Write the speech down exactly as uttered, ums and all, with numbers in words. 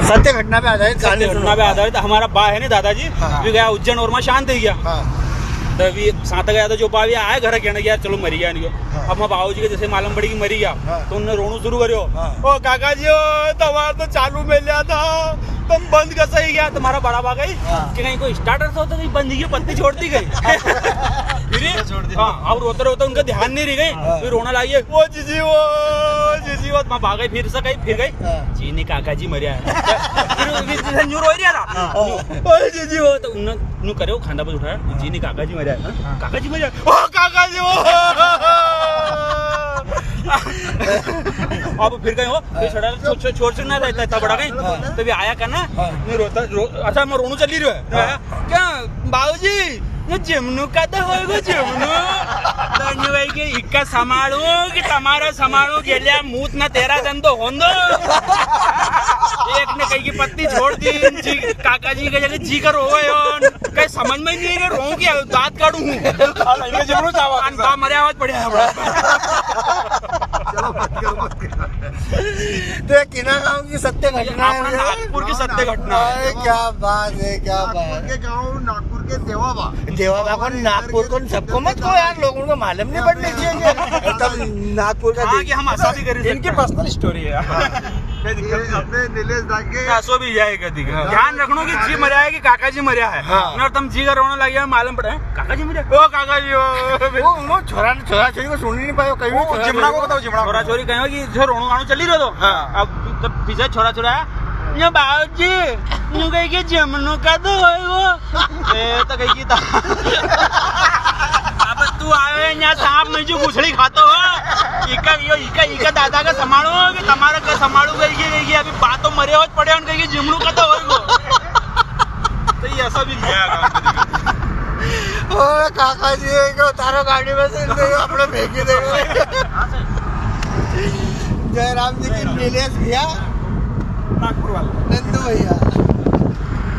सत्य घटना पे आधारित कहानी सत्य घटना पे आधारित। हमारा बा है नी दादाजी, हाँ। वी गया उज्जैन और वां शांत हुई गया। हाँ। तो वी साथ गया था जो बा, वी आया घर कहने गया, "चलो मरी गया नी हो।" हाँ। अब मारा बाबूजी के जसे मालम पड़ी कि मरी गया, हाँ। तो उनने रोणो शुरू करियो। हाँ। "ओ काका जी, ओ, तमारा तो चालू मेल्या था, तम बंद कसा हुई गया?" तो मारा बड़ा बा कई हाँ। कि कई कोई starter से होतो, कई बंद हुई गयो, पत्ती छोड़ दी कई। फिर छोड़ दी। हाँ, अब रोता रोता उनका ध्यान नी री कई। हाँ। फिर रोणा लागी, "ओ जीजी, ओ जीजी, ओ।" मारा बा कई फिर से कई, फिर कई, हाँ। "जी नी काका जी मरिया है।" फिर वी न्यू रोई रिया था। हाँ। "ओ जीजी, ओ।" तो उनने न्यू करे, वो खांदा पर उठाया, "जी नी काका जी मरिया है।" हाँ। "काका जी मरिया है?" "ओ काका जी, ओ।" अब फिर कई हो, फिर हाँ। छोरा छो-, छो-, छोर से ना रहता, इतना बड़ा कई। हाँ। तो वी आया करना, हाँ। न्यू रोता, रो-, अच्छा, मैं रोणो चली रियो है। हाँ। आया, "क्या बाबूजी, ये जिमणो कद होएगो, जिमणो?" तो न्यू कई कि इका संभालूं कि तमारा संभालूं, गेल्या मूत ना तेरा दन तो होन दो। एक ने कई की पत्ती छोड़ दी, जी, काका जी के जगह जी कर रोवे हो, कई समझ में नी है, रोऊं क्या, दांत काढूं हूँ। हाँ, इनके जिमणो चावा। अन बा मरे आवाज पड़े है बड़ा। चलो, मत करो, मत करो। तो ये किना गांव की सत्य घटना है अपना ये? नागपुर की सत्य घटना है। अरे, क्या बात है, क्या बात है। नागपुर के गांव, नागपुर के देवाबा। देवाबा को, नागपुर को सबको मत को यार, लोगों को मालम नी पड़नी चाहिए कि तम नागपुर का हाँ, दे- कि हम ऐसा भी कर सकते हैं। इनकी personal story है। हाँ। ये अपने नीलेश दा के हाँ, सो भी जाए कदी। हाँ। ध्यान रखणो कि जी मरिया है कि काका जी मरिया है। हाँ। अन तम जी का रोणा लागी गया, मालम पड़े, "काका जी मरिया, ओ काका जी, ओ।" वो, वो छोरा, छोरा छोरी को सुन ही नी पायो, कई भी वो छोरा जिमणा छोरी को को बताओ, जिमणा को। छोरा छोरी कई कि जो रोणो गाणो चली रियो तो। हाँ। अब तो पीछे छोरा छोरा, "ये बाबूजी, न्यू कई कि जिमणो कद होएगो?" ए, तो कई कि था। अब तू आवे यां सांप में जो गुठली खातो हो। इका, यो, इका, इका दादा का संभालो कि तमारा का संभालो, कई कि, कई कि अभी बा तो मरे हो पड़े, उनके कि जिमणो कद होएगो। तो ये ऐसा भी लिया काम करेगा। ओ काका जी, ये क्या उतारो गाड़ी में से, इनको अपने फेंकी देगा। जयराम जी की नीलेश भैया। नागपुर वाला। नंदू भैया।